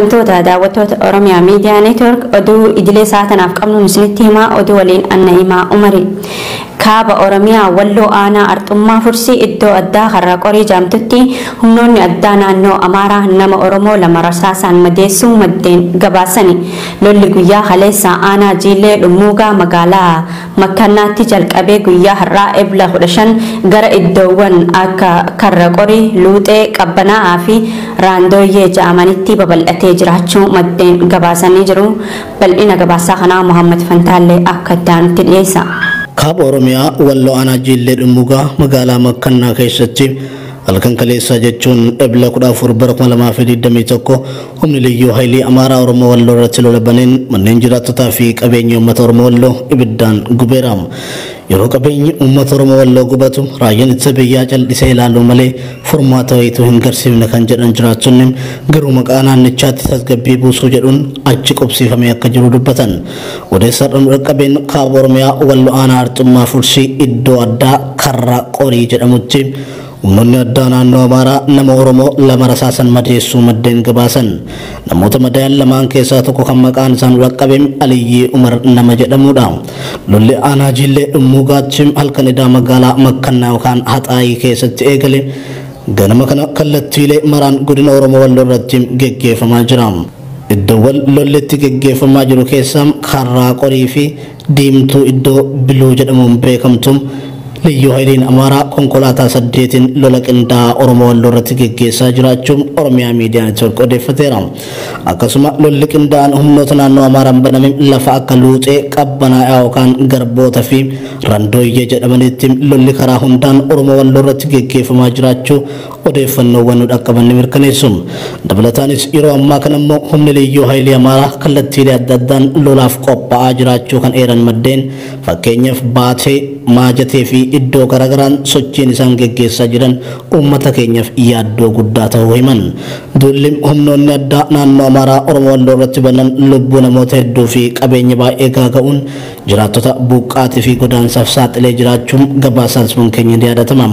Wantoota daawwattoota Oromiyaa Miidiyaa Neetwoork, oduu idilee isaa tanaaf qabnu isinitti himaa, oduu waliin Anna Himaa Umari. Kaaba Oromiyaa Walloo Aanaa Arxummaa Fursii iddoo addaa Karra Qorii Jaamtutti humnoonni addaa naannoo Amaaraa nama Oromoo 2 rasaasaan madeessuu maddeen gabaasani. Lolli guyyaa kaleessa Aanaa Jiillee Dhummuugaa magaalaa Makkannaatti jalqabee guyyaa har'aa Ebla 15 gara iddoowwan akka Karra Qorii, Luuxee, Qabbanaa'aa fi Raandooyyee jedhamanitti babal'atee jiraachuu maddeen gabaasanii jiru. Bal'ina gabaasaa kanaa Muhammad Fantaallee akka itti aanutti dhiyeessa. Kaaba Oromiyaa Walloo Aanaa Jiillee Dhummuugaa magaalaa Makkannaa keessatti halkan kaleessaa jechuun Ebla 14 bara 2021 humni liyyuu haayilii Amaaraa Oromoo Walloo irratti lola baneen manneen jiraattotaa fi qabeenya uummata Oromoo Walloo ibiddaan gubeera. Yeroo qabeenyi uummata Oromoo Walloo gubatu raayyaan ittisa biyyaa cal'isee ilaaluu malee furmaata wayituu hin garsiifne kan jedhan jiraattonni, garuu maqaa naannichaatti tasgabbii buusuu jedhuun achi qubsiifamee akka jiru dubbatan. Odeessa dhaqqabeen Kaaba Oromiyaa Walloo Aanaa Arxummaa Fursii iddoo addaa Karra Qorii jedhamutti humnoonni addaa naannoo Amaaraa nama Oromoo 2 rasaasan madeessuu maddeen gabaasan. Namoota madaa'an lamaan keessaa tokko kan maqaan isaan dhaqqabe Aliyyii Umar nama jedhamudha. Lolli Aanaa Jiillee Dhummuugaatti halkan idaa magaalaa Makkannaa yookaan Haxaayii keessatti eegale ganama kana kallattiilee maraan godina Oromoo Walloo irratti geggeeffamaa jira. Iddoowwan lolli itti geggeeffamaa jiru keessaa Karraa Qorii fi Diimtuu iddoo Biluu jedhamuun beekamtu liyyuu haayiliin Amaaraa konkolaataa 8n lola qindaa'aa Oromoo Walloo irratti geggeessaa jiraachuun Oromiyaa Miidiyaa Neetwoork odeeffateera. Akkasuma lolli qindaa'aan humnoota naannoo Amaaraan baname lafa akka Luuxee, Qabbanaa'aa yookaan Garboota fi Randooyyee jedhamanitti lolli karaa hundaan Oromoo Walloo irratti geggeeffamaa jiraachuu odeeffannoowwan nu dhaqqaban ni mirkaneessu. Dabalataanis yeroo ammaa kana immoo humni liyyuu haayilii Amaaraa kallattiilee adda addaan lolaaf qophaa'aa jiraachuu kan eeran maddeen, fakkeenyaaf Baatee, Maajatee fi iddoo garaagaraan sochiin isaan geggeessaa jiran uummata keenyaaf yaaddoo guddaa ta'uu himan. Duulli humnoonni addaa naannoo Amaaraa Oromoo Walloo irratti banan lubbuu namoota hedduu fi qabeenya baay'ee gaaga'uun jiraattota buqqaatii fi godaansaaf saaxilee jiraachuun gabaasaan keenya ni yaadatama.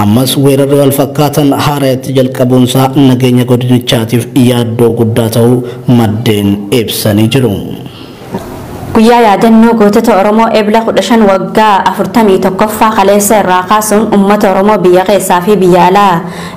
Ammas weerarri wal fakkaatan haaraatti jalqabuunsaa nageenya godinichaatiif yaaddoo guddaa ta'uu maddeen ibsanii jiru. Guyyaa yaadannoo gootota Oromoo Ebla 15 waggaa 41ffaa kaleessa irraa kaasuun uummata Oromoo biyya keessaa fi biyya alaa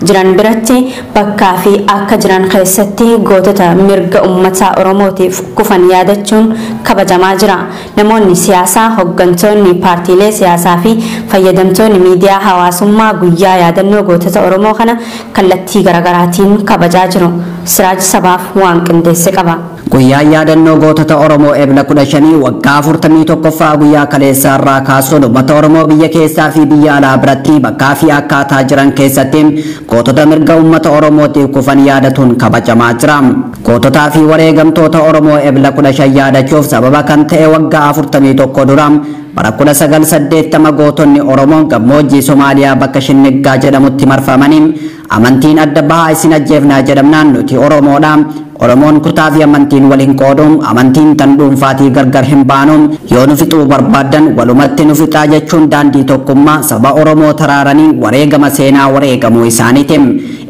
jiran biratti bakkaa fi akka jiran keessatti gootota mirga uummata Oromootiif kufan yaadachuun kabajamaa jira. Namoonni siyaasaa, hooggantoonni paartiilee siyaasaa fi fayyadamtoonni miidiyaa hawaasummaa guyyaa yaadannoo gootota Oromoo kana kallattii garaagaraatiin kabajaa jiru. Siraaj Sabaaf waan qindeesse qaba. Guyyaan yaadannoo gootota Oromoo Ebla 15 waggaa 41ffaa guyyaa kaleessaa irraa kaasuun uummata Oromoo biyya keessaa fi biyya alaa biratti bakkaa fi akkaataa jiran keessatti gootota mirga uummata Oromootiif kufan yaadatuun kabajamaa jira. Goototaa fi wareegamtoota Oromoo Ebla 15 yaadachuuf sababa kan ta'e waggaa 41 dura bara 1980 gootonni Oromoo gammoojjii Somaaliyaa bakka Shinniggaa jedhamutti marfamanii amantiin adda bahaa isin ajjeefnaa jedhamnaan, nuti Oromoodha. Oromoon kutaa fi amantiin wal hin qoodu, amantiin tan dhuunfaatii gargar hin baanu, yoo nu fixuu barbaaddan walumatti nu fixaa jechuun daandii tokkummaa saba Oromoo taraaranii wareegama seenaa wareegamuu isaaniiti.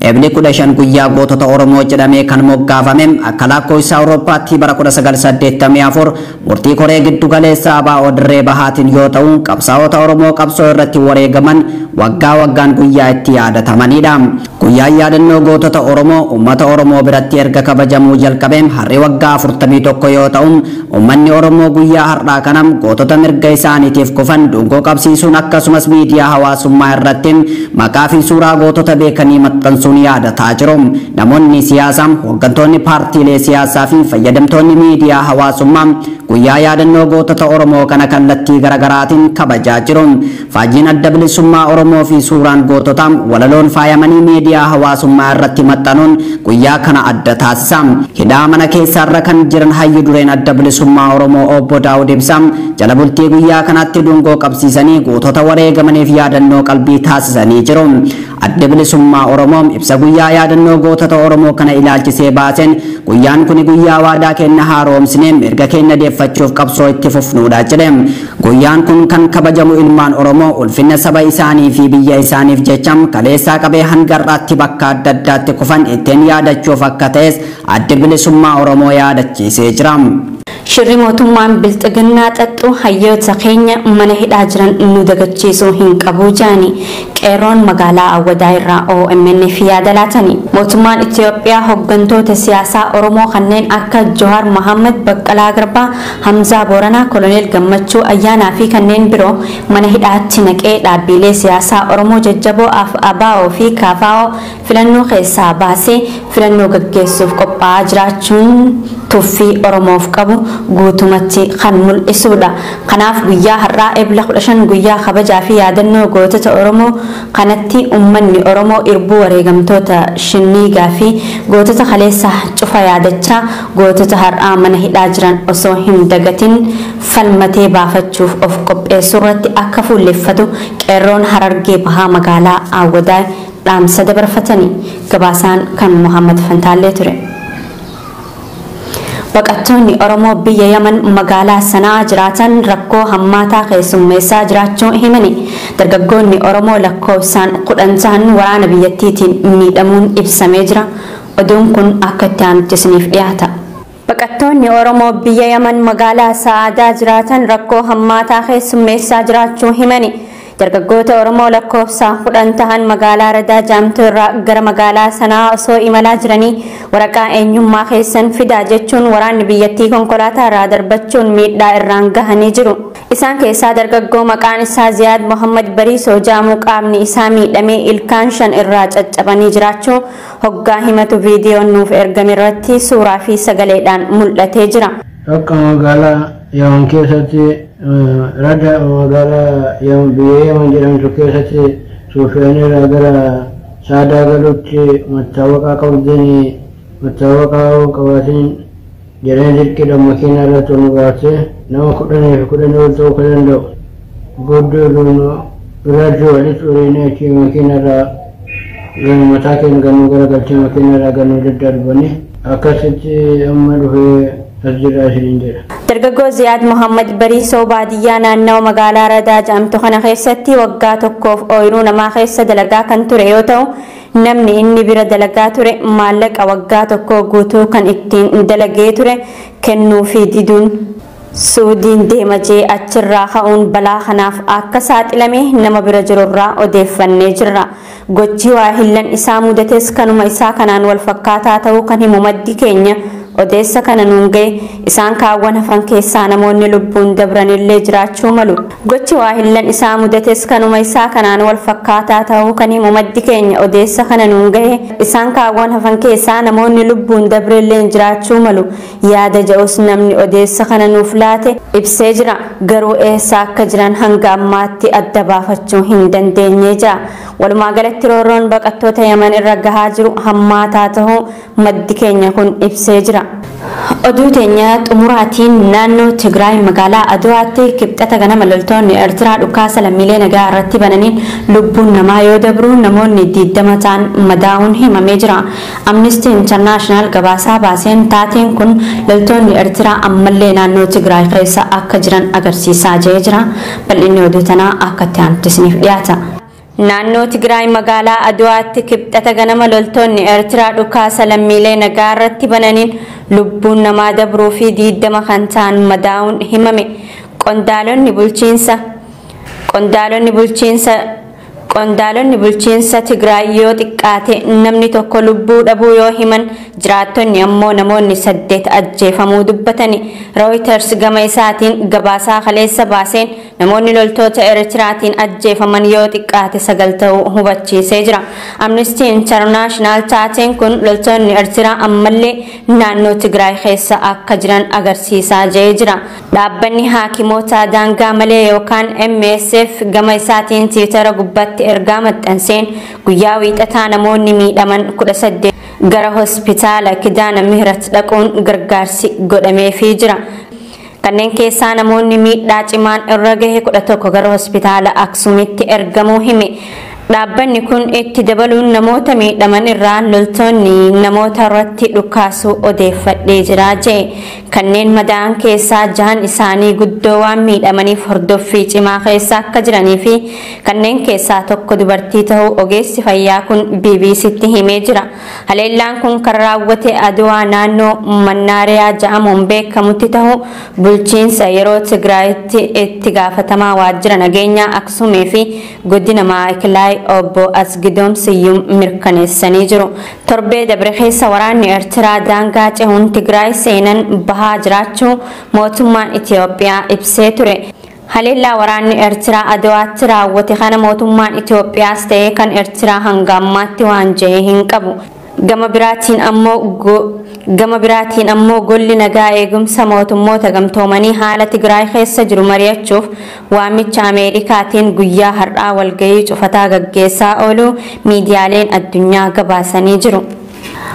Ebli 15 guyyaa gootota Oromoo jedhamee kan moggaafame akka lakkoofsa Awurooppaatti bara 1984 murtii koree giddu galeessa ABO dirree bahaatiin yoo ta'u, qabsaa'ota Oromoo qabsoo irratti wareegaman waggaa waggaan guyyaa itti yaadatamanidha. Guyyaan yaadannoo gootota Oromoo uummata Oromoo biratti erga kabajamuu jalqabee har'i waggaa 41 yoo ta'u, uummanni Oromoo guyyaa har'aa kana gootota mirga isaaniitiif kufan dungoo qabsiisuun akkasumas miidiyaa hawaasummaa irratti maqaa fi suuraa gootota beekanii maxxansuun yaadataa jiru. Namoonni siyaasaa, hooggantoonni paartiilee siyaasaa fi fayyadamtoonni miidiyaa hawaasummaa guyyaa yaadannoo gootota Oromoo kana kallattii garaagaraatiin kabajaa jiru. Faajjiin Adda Bilisummaa Oromoo fi suuraan goototaa walaloon faayamanii miidiyaa hawaasummaa irratti maxxanuun guyyaa kana adda taasisa. Hidhaa mana keessaarra kan jiran hayyu dureen Adda Bilisummaa Oromoo Obbo Daawud Ibsaa jala bultii guyyaa kanaatti dungoo qabsiisanii gootota wareegamaniif yaadannoo qalbii taasisanii jiru. Adda Bilisummaa Oromoo ibsa guyyaa yaadannoo gootota Oromoo kana ilaalchisee baaseen guyyaan kun guyyaa waadaa keenya haaromsinee mirga keenya deeffachuuf qabsoo itti fufnuudha jedhe. Guyyaan kun kan kabajamu ilmaan Oromoo ulfina saba isaanii fi biyya isaaniif jecha kaleessaa qabee hanga har'aatti bakka adda addaatti kufan ittiin yaadachuuf akka ta'es Adda Bilisummaa Oromoo yaadachiisee jira. Shirri mootummaan bilxiginnaa xaxxu hayyoota keenya mana hidhaa jiran nu dagachiisuu hin qabu jaani qeerroon magaalaa Awwadaa irraa OMN fi yaada laatani. Mootummaan Itoophiyaa hooggantoota siyaasaa Oromoo kanneen akka Johaar Mohaammed, Baqqalaa Garbaa, Hamzaa Booranaa, Koloneel Gammachuu Ayyaanaa fi kanneen biroo mana hidhaatti naqee dhaabbilee siyaasaa Oromoo jajjaboo ABO fi KFO filannoo keessaa baasee filannoo gaggeessuuf qophaa'aa jiraachuun tuffii Oromoof qabu guutumatti kan mul'isudha. Kanaaf guyyaa har'aa Ebla 15 guyyaa kabajaa fi yaadannoo gootota Oromoo kanatti uummanni Oromoo irbuu wareegamtoota shinniigaa fi gootota kaleessa cufa yaadachaa gootota har'aa mana hidhaa jiran osoo hin dagatin falmatee baafachuuf of qopheessuu irratti akka fuulleffatu qeerroon Harargee Bahaa magaalaa Awwadaa dhaamsa dabarfatanii. Gabaasaan kan Muhammad Fantaallee ture. Baqattoonni Oromoo biyya Yaman magaalaa Sanaa jiraatan rakkoo hammaataa keessummeessaa jiraachuu himani. Dargaggoonni Oromoo lakkoofsaan 10 ta'an waraana biyyattiitiin miidhamuun ibsamee jira. Oduun kun akka itti aanutti isiniif dhiyaata. Baqattoonni Oromoo biyya Yaman magaalaa Sa'aadaa jiraatan rakkoo hammaataa keessummeessaa jiraachuu himani. Dargaggoota Oromoo lakkoofsaan 10 ta'an magaalaa Radaa Jaamtuu irraa gara magaalaa Sanaa osoo imalaa jiranii waraqaa eenyummaa keessan fidaa jechuun waraanni biyyattii konkolaataa irraa darbachuun miidhaa irraan gahanii jiru. Isaan keessaa dargaggoo maqaan isaa Ziyaad Mohammad Bariisoo jedhamu qaamni isaa miidhamee ilkaan 5 irraa caccabanii jiraachuu hoggaa himatu viidiyoon nuuf ergame irratti suuraa fi sagaleedhaan mul'atee jira. Akka magaalaa Yaman keessatti Rada magaalaa biyya Yaman jedhamtu keessatti Suufiyaan irraa gara Saadaa galuutti mattaawaqaa qabdanii mattaawaqaa qabaatiin jedhanii dirqiidhaan makiinaa irratti ol nu baasee nama 10 fi 10 ol ta'uu kan danda'u. Booddee irratti walitti uriinee achi makiinaa irraa mataa keenya ganuu garagalchee makiinaa irraa ganuu daddarbanii akkasitti amma dhufee as jira isiniin jedha. Dargaggoo Ziyaad Mohammad Bariisoo baadiyyaa naannawaa magaalaa Radaa jedhamtu kana keessatti waggaa tokkoof ooyiruu namaa keessa dalagaa kan ture yoo ta'u namni inni bira dalagaa ture maallaqa waggaa tokko guutuu kan ittiin dalagee ture kennuu fi diduun Suudiin deema jee achirraa ka'uun balaa kanaaf akka saaxilame nama bira jirurraa odeeffannee jirra. Gochi waa hillan isaa mudates kanuma isaa kanaan wal fakkaataa ta'uu kan himu maddi keenya odeessa kana nuun ga'e isaan kaawwan hafan keessaa namoonni lubbuun dabranillee jiraachuu malu. Gochi waa hillan isaa mudates kanuma isaa kanaan wal fakkaataa ta'uu kan himu maddi keenya odeessa kana nuun ga'e isaan kaawwan hafan keessaa namoonni lubbuun dabranillee jiraachuu malu. Yaada ja'us namni odeessa kana nuuf laate ibsee jira. Garuu eessa akka jiran hanga ammaatti adda baafachuu hin dandeenye jira. Walumaa galatti roorroon baqattoota Yaman irra gahaa jiru hammaataa ta'uu maddi keenya kun ibsee jira. Oduu teenya xumuraatiin naannoo Tigraay magaalaa Adwaatti kibxata ganama loltoonni Eertiraa dhukaasa lammiilee nagaa irratti bananiin lubbuun namaa yoo dabru namoonni 20 ta'an madaa'uun himamee jira. Amnesty International gabaasaa baaseen taateen kun loltoonni Eertiraa ammallee naannoo Tigraay keessa akka jiran agarsiisaa jira. Bal'inni oduu tanaa akka itti aanutti isiniif dhiyaata. Naannoo Tigraay magaalaa Adwaatti kibxata ganama loltoonni Eertiraa dhukaasa lammiilee nagaa irratti bananiin lubbuun namaa dabruu fi 20 kan ta'an madaa'uun himame. Qondaalonni bulchiinsa Tigraay yoo xiqqaate namni tokko lubbuu dhabuu yoo himan jiraattonni ammoo namoonni 8 ajjeefamuu dubbatani. Reuters gama isaatiin gabaasaa kaleessa baaseen namoonni loltoota Eertiraatiin ajjeefaman yoo xiqqaate 9 ta'uu hubachiisee jira. Amnesty International taateen kun loltoonni Eertiraa ammallee naannoo Tigraay keessa akka jiran agarsiisaa jira. Dhaabbanni haakimoota daangaa malee yookaan MSF gama isaatiin Tiwitara gubbaatti ergaa maxxanseen guyyaa wiixataa namoonni miidhaman 18 gara hospitaala Kidaana Mihrat dhaquun gargaarsi godhameefii jira. Kanneen keessaa namoonni miidhaa cimaan irra gahe 11 gara hospitaala Aksuumitti ergamuu hime. Dhaabbanni kun itti dabaluun namoota miidhaman irraa loltoonni namoota irratti dhukaasuu odeeffadhee jira jee. Kanneen madaa'an keessaa jahan isaanii guddoo waan miidhamaniif hordoffii cimaa keessa akka jiranii fi kanneen keessaa tokko dubartii ta'uu ogeessi fayyaa kun BBCtti himee jira. Haleellaan kun kan raawwate Adwaa naannoo Mannaariyaa jedhamuun beekamutti ta'uu bulchiinsa yeroo Tigraayitti itti gaafatamaa waajjira nageenyaa Aksumii fi godina Maayikilaay obbo Asgidoom Siyyum mirkaneessanii jiru. Torbee dabre keessa waraanni Eertiraa daangaa cehuun Tigraay seenan bahaa jiraachuu mootummaan Itiyoophiyaa ibsee ture. Haleellaa waraanni Eertiraa Adwaatti raawwate kana mootummaan Itiyoophiyaas ta'ee kan Eertiraa hanga ammaatti waan jedhe hin qabu. Gama biraatiin ammoo golli nagaa eegumsa mootummoota gamtoomanii haala Tigraay keessa jiru mari'achuuf waamicha Ameerikaatiin guyyaa har'aa walgahii cufataa gaggeessaa oolu miidiyaaleen addunyaa gabaasanii jiru.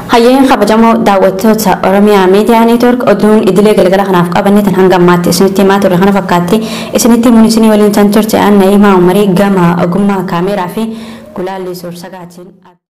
Hayyeen kabajamoo daawwattoota Oromiyaa Miidiyaa Neetwoork, oduun idilee galgala kanaaf qabanne tan hanga ammaatti isinitti himaa turre kana fakkaatti. Isinitti himuun isinii waliin tan turte Anna Himaa Umarii, gama ogummaa kaameeraa fi gulaalli suursagaatiin.